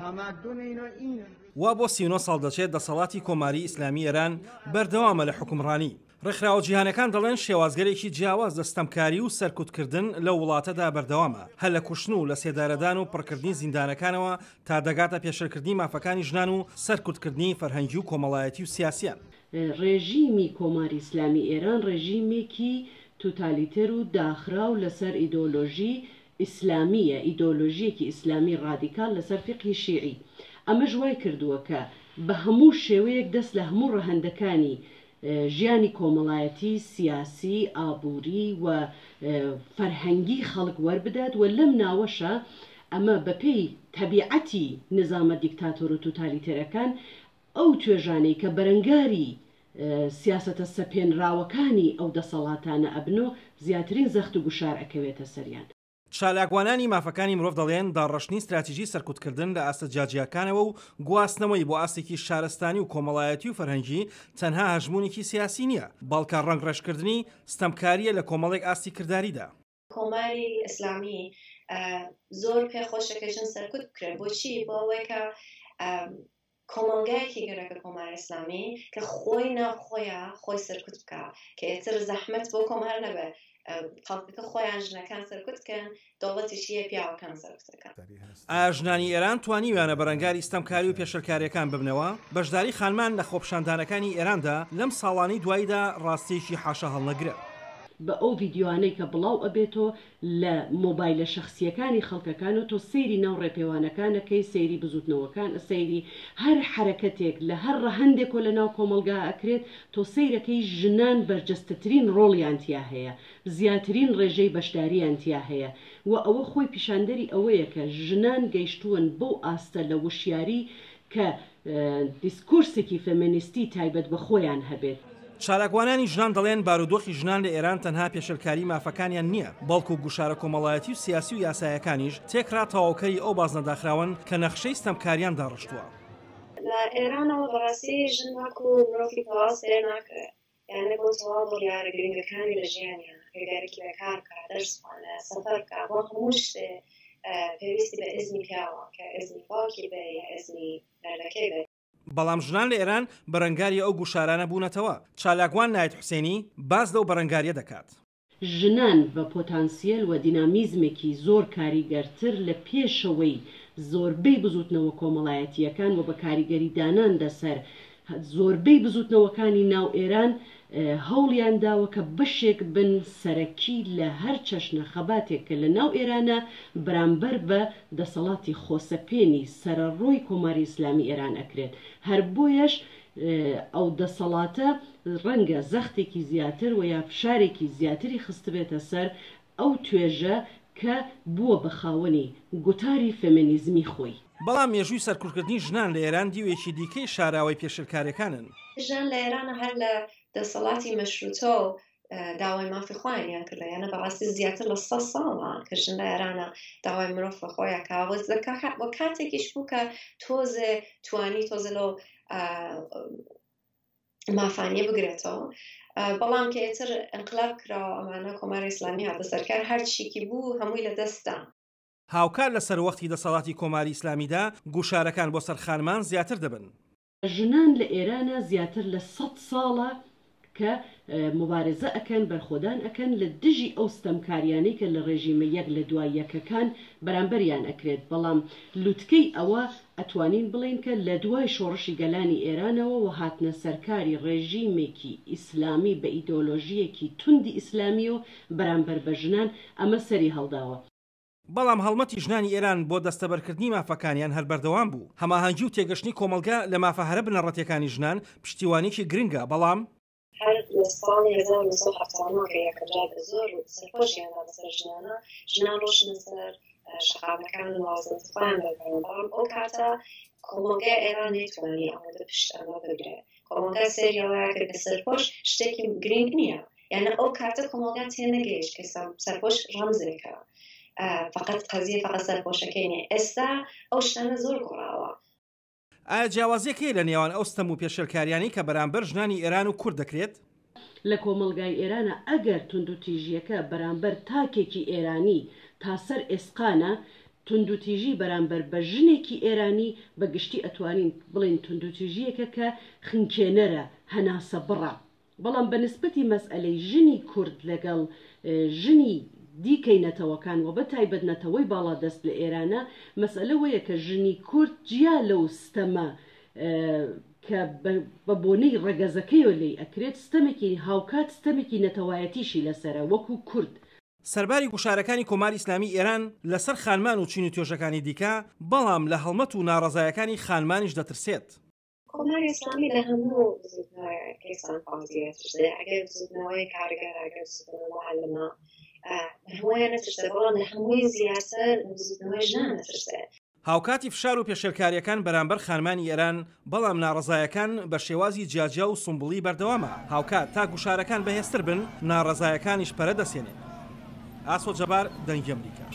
تمدن اینا اینه. وا بۆ 39 ساڵ دەچێت دەسەڵاتی کۆماری ئیسلامی ئێران بەردەوامە لە حوکمڕانی. ڕێکخراوە جیهانەکان دەڵێن شێوازگەلێکی جیاواز لە ستەمکاری و سەرکوتکردن لەو وڵاتەدا بەردەوامە، هەر لە کوشتن و لەسێدارەدان و پڕکردنی زیندانەکانەوە تا دەگاتە پێشێلکردنی مافەکانی ژنان و سەرکوتکردنی فەرهەنگی و کۆمەڵایەتی و سیاسیان. ڕێژیمی کۆماری ئیسلامی ئێران ڕێژیمێکی توتالیتێر و داخراو لەسەر ئیدۆلۆژی ئیسلامییە، ئیدۆلۆژییەکی ئیسلامی ڕادیکال لەسەر فیقهی شیعی. ئەمەش وای کردووە کە بە هەموو شێوەیەک دەست لە هەموو ڕەهەندەکانی ژیانی کۆمەڵایەتی، سیاسی، ئابووری و فەرهەنگی خەڵک وەربدات و لەم ناوەشا ئەمە بەپێی تەبیعەتی نیزامە دیکتاتۆر و توتالیتێرەکان ئەو توێژانەی کە بەرەنگاری سیاسەتە سەپێنراوەکانی ئەو دەسەڵاتانە ئەبنۆ زیاترین زەخت و گوشار ئەکەوێتە سەریان. چالاکوانانی مافەکانی مرۆڤ دەڵێن داڕشتنی ستراتیژی سەرکوتکردن لە ئاستە جیاجیاکانەوە و گواستنەوەی بۆ ئاستێکی شارستانی و کۆمەڵایەتی و فەرهەنگی تەنها هەژموونێکی سیاسی نییە، بەڵکە ڕەنگڕێژکردنی ستەمکارییە لە کۆمەڵێک ئاستی کرداریدا. کۆماری ئیسلامی زۆر پێ خۆشە کە ژن سەرکوت بکرێت بۆچی بۆ ئەوەی کە کۆمەڵگایەکی گەرەکە کۆماری ئیسلامی کە خۆی ناو خۆیان خۆی سەرکوت بکە کە ئێتر زەحمەت بۆ کۆمار نەبێ خەڵکەکە خۆیان ژنەکان سەرکوت بکەن دەوڵەتیش هەیە پیاوەکان سەرکوتەکە. ئایا ژنانی ئێران توانیویانە بەرەنگاری ستەمکاری و پێشێلکارییەکان ببنەوە؟ بەشداری خانمان لە خۆپیشاندانەکانی ئێراندا لەم ساڵانەی دواییدا ڕاستییەکی حاشاهەڵنەگرە. بە ئەو ڤیدیۆانەی کە بڵاو ئەبێتۆ لە مۆبایلە شەخسییەکانی خەڵکەکان و تۆ سەیری ناو ڕێپێوانەکان ئەکەی، سەیری بزوتنەوەکان سەیری هەر حەرەکەتێک لە هەر ڕەهەندێکۆ لە ناو کۆمەڵگا ئەکرێت، تۆ سەیرەکەی ژنان بەرجەستەترین ڕۆڵیان تیا هەیە، زیاترین ڕێژەی بەشدارییان تیا هەیە و ئەوە خۆی پیشاندەری ئەوەیە کە ژنان گەیشتوون بەو ئاستە لە وشیاری کە دیسکورسێکی فێمێنیستی تایبەت بە خۆیان هەبێت. چالاکوانانی ژنان دەڵێن بارودۆخی ژنان لە ئێران تەنها پێشێلکاری مافەکانیان نییە، بەڵکو گوشارە کۆمەڵایەتی و سیاسی و یاسایەکانیش تێکڕا تەواوکەری ئەو بازنە داخراوەن کە نەخشەی ستەمکاریان داڕشتووە. لە ئێرانەوە بەڕاستی ژن وەکو مرۆڤی تەواو سەیر ناکرێت، یانە بۆ تەواو بڕیارە گرنگەکانی لە ژیانیان کە گەرەکی بە کار بکا، دەرس بخوێنێ، سەفەر بکا، بۆ هەموو شتێ پێویستی بە ئیزنی پیاوە کە ئیزنی باوکی بێ یا ئیزنی مێردەکەی بێ. بەڵام ژنان لە ئێران بەرەنگاری ئەو گوشارانە بوونەتەوە. چالاکوان ناهید حوسێنی باس لەو بەرەنگارییە دەکات. ژنان بە پۆتانسیەل و دینامیزمێکی زۆر کاریگەرتر لە پێشەوەی زۆربەی بزووتنەوە کۆمەڵایەتییەکان و بە کاریگەری دانان لەسەر زۆربەی بزووتنەوەکانی ناو ئێران هەوڵیان داوە کە بەشێک بن سەرەکی لە هەر چەشنە خەباتێک کە لە ناو ئێرانە بەرامبەر بە دەسەڵاتی خۆسەپێنی سەرەڕۆی کۆماری ئیسلامی ئێران ئەکرێت هەر بۆیەش ئەو دەسەڵاتە ڕەنگە زەختێکی زیاتر و یا فشارێکی زیاتری خستبێتە سەر ئەو توێژە کە بووە بە خاوەنی گوتاری فێمێنیزمی خۆی. بەڵام مێژووی سەرکوتکردنی ژنان لە ئێران دیوێکی دیکەی شاراوەی پێشێلکارییەکانن. ژنان لە ئێران هەر لە دەسەڵاتی مەشرووتەو داوای مافی خۆیانیان کردە یانە بەڕاستی زیاتر لە سە ساڵە کە ژن لە ئێرانە داوای مرۆڤ خۆیان کاوە وە کاتێکیش بوو کە تۆزێ توانی تۆزە لەو مافانیە بگرێتەوە بەڵام کە ئێتر ئەنقلاب کراوە ئەمانە کۆماری ئیسلامی هاتە سەرکار هەرچیکی بوو هەمووی لە دەستدا. هاوکات لە سەروەختی دەسەڵاتی کۆماری ئیسلامیدا گوشارەکان بۆ سەر خانمان زیاتر دەبن. ژنان لە ئێرانا زیاتر لە سەت ساڵە کە موبارزە ئەکەن، بەرخۆدان ئەکەن لە دژی ئەو ستەمکاریانەی کە لە ڕێژیمە یەک لە دوای یەکەکان بەرامبەریان ئەکرێت، بەڵام لوتکەی ئەوە ئەتوانین بڵێین کە لە دوای شۆڕشی گەلانی ئێرانەوە و هاتنە سەرکاری ڕێژیمێکی ئیسلامی بە ئیدۆلۆژییەکی توندی ئیسلامییەوە بەرامبەر بە ژنان ئەمە سەری هەڵداوە. بەڵام هەڵمەتی ژنانی ئێران بۆ دەستەبەرکردنی مافەکانیان هەر بەردەوام بوو. هەماهەنگی و تێگەشتنی کۆمەڵگە لە مافە هەرە بنەڕەتییەکانی ژنان پشتیوانییەکی گرنگە، بەڵام، هەر لە ساڵی 1979 کە یەکەمجار بە زۆر سەرپۆشیان دا بەسەر ژنانا، ژنان ڕۆشتنە سەر شەقامەکان و ناڕەزایەتی خۆیان دەربڕین، بەڵام ئەو کاتە کۆمەڵگای ئێران نەیتوانی ئەوەندە پشت ئەمە بگرێ. کۆمەڵگا سەیری ئەوەیە کرد کە سەرپۆش شتێکی گرنگ نییە. یعنی ئەو کاتە کۆمەڵگا تێنەگەیشت کە سەرپۆش ڕەمزێکە، فقط قەزیە فقط سەرپۆشەکەی نییە. ئێستا ئەو شتانە زۆر گۆڕاوە. ئایا جیاوازییەک هەیە لە نێوان ئەو ستەم و پێشێلکاریانەی کە بەرامبەر ژنانی ئێران و کورد دەکرێت؟ لە کۆمەڵگای ئێرانا ئەگەر توندوتیژییەکە بەرامبەر تاکێکی ئێرانی تا سەر ئێسقانە، توندوتیژی بەرامبەر بە ژنێکی ئێرانی بە گشتی ئەتوانین بڵێین توندوتیژییەکە کە خنکێنەرە، هەناسەبڕە. بەڵام بە نسبەتی مەسئەلەی ژنی کورد لەگەڵ ژنی دیکەی نەتەوەکان و بە تایبەت نەتەوەی باڵادەست لە ئێرانا، مەسئەلە وەیە کە ژنی کورد جیا لەو ستەمە کە بە بۆنەی ڕەگەزەکەیەوە لێی ئەکرێت، ستەمێکی هاوکات ستەمێکی نەتەوایەتیشی لەسەرە وەکوو کورد. سەرباری گوشارەکانی کۆماری ئیسلامیی ئێران لەسەر خانمان و چین و توێژەکانی دیکە، بەڵام لە هەڵمەت و ناڕەزایەکانی خانمانیش دەترسێت. کۆماری ئیسلامی لە هەموو بزووتنەوەیەکی سانخوازی ئەترسێ، ئەگەر بزووتنەوەی کارگەر، ئەگەر بزووتنەوەی موعەلمە، لە هەموویان ئەترسێ، بەڵام لە هەمووی زیاتر لە بزووتنەوەی ژنان ئەترسێ. هاوکاتی فشار و پێشێلکارییەکان بەرامبەر خانمانی ئێران، بەڵام ناڕەزایەکان بە شێوازی جیاجیا و سومبوڵی بەردەوامە، هاوکات تا گوشارەکان بەهێزتر بن، ناڕەزایەکانیش پەرە دەسێنێت. ئاسۆ جەبار، دەنگی ئەمریکا.